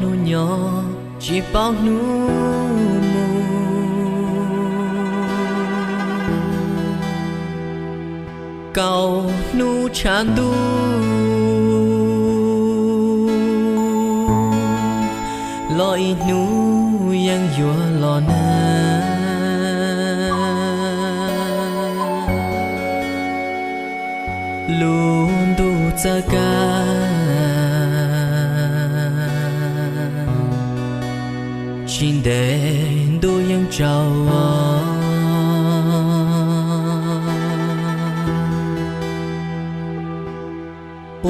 Hnub nyob tsis paub hnub mus, kaum hnub tshav ntuj los ib hnub yeej yuav los na. Lub ntuj txawj kab, tsis ntev ntuj yeej tsaus.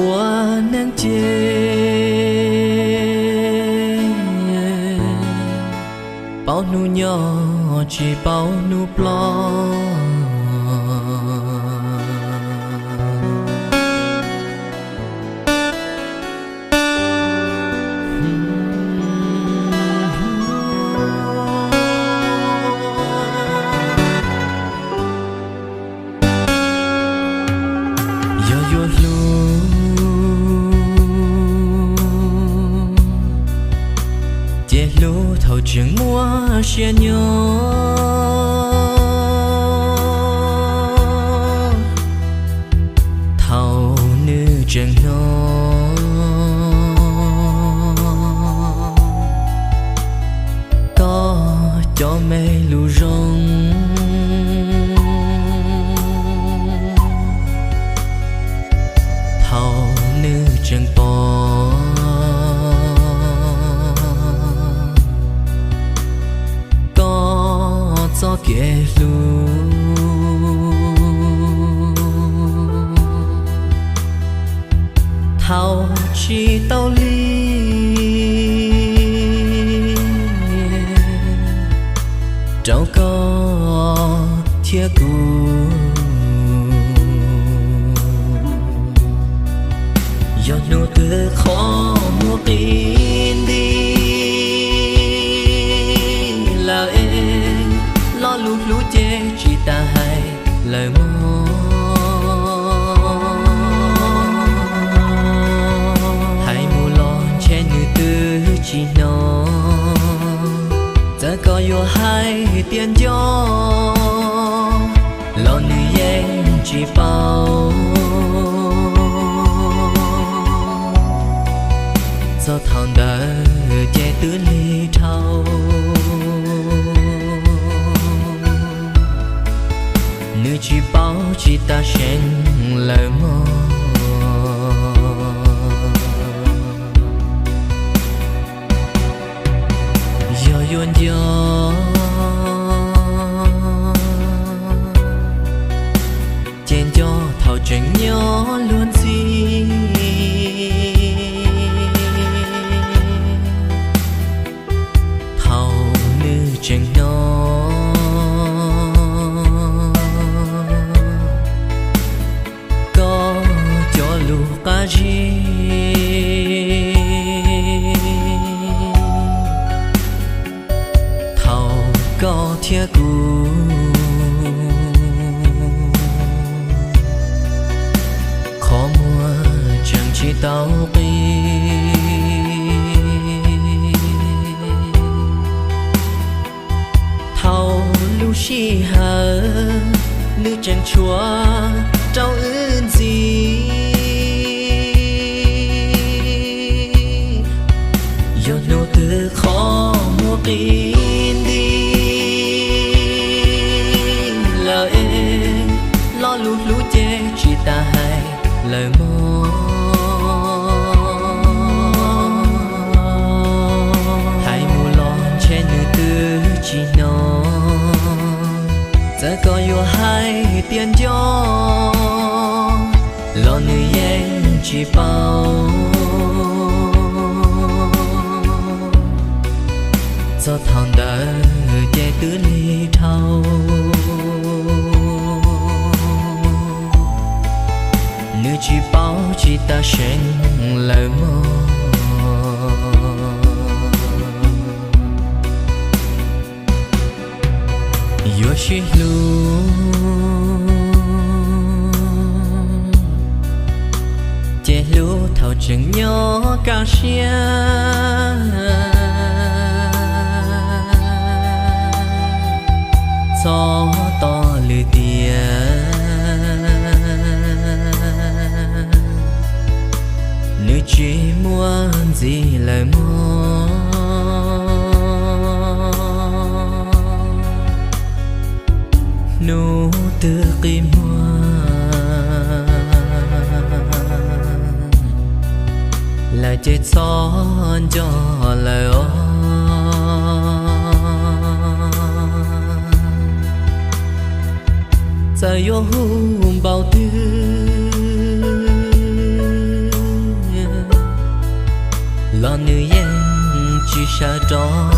Ua neej ces paub hnub nyob tsis paub hnub ploj. Yog yuav hlub ces hlub thaum tseem muaj siab nyob, thaum nws tseem hnov koj cov me lus zoo, thaum nws tseem pom koj txoj kev hlub, thaum tsis tau li rau koj thiab kuv. Yog hnub twg qhov muag qi nti lawm es lo lus hlub ces tsis tas hais lawm mog. Hais mus los ntshe nws twb tsis hnov, txawm koj yuav hais tias nco los nws yeej tsis paub. Txog thaum ntawd ces twb lig dhau, nws tsis paub tsis tas seev lawm mog. Yog yuav nco ces nco thaum tseem nyob luag ntxhi, thaum nws tseem hnov koj cov lus qab zib, thaum koj thiab kuv qhov muag tseem tsis tau qi, thaum lub sij hawm nws tseem tshuav rau wb ntxiv. Yog hnub twg qhov muag qi nti lawm es lo lus hlub ces tsis tas hais lawm mog. Hais mus los ntshe nws twb tsis hnov, txawm koj yuav hais tias nco los nws yeej tsis paub. Txog thaum ntawd ces twb lig dhau, nws tsis paub tsis tas seev lawm mog. Yuav sib hlub ces hlub thaum Tseem nyob kaj siab txhob tos lwm tiam, nws tsis muaj ntxiv lawm mog. Hnub twb qi muag lawm ces txhob nco lawm os. Txawm yuav hu npaum twg los nws yeej tsis sawv rov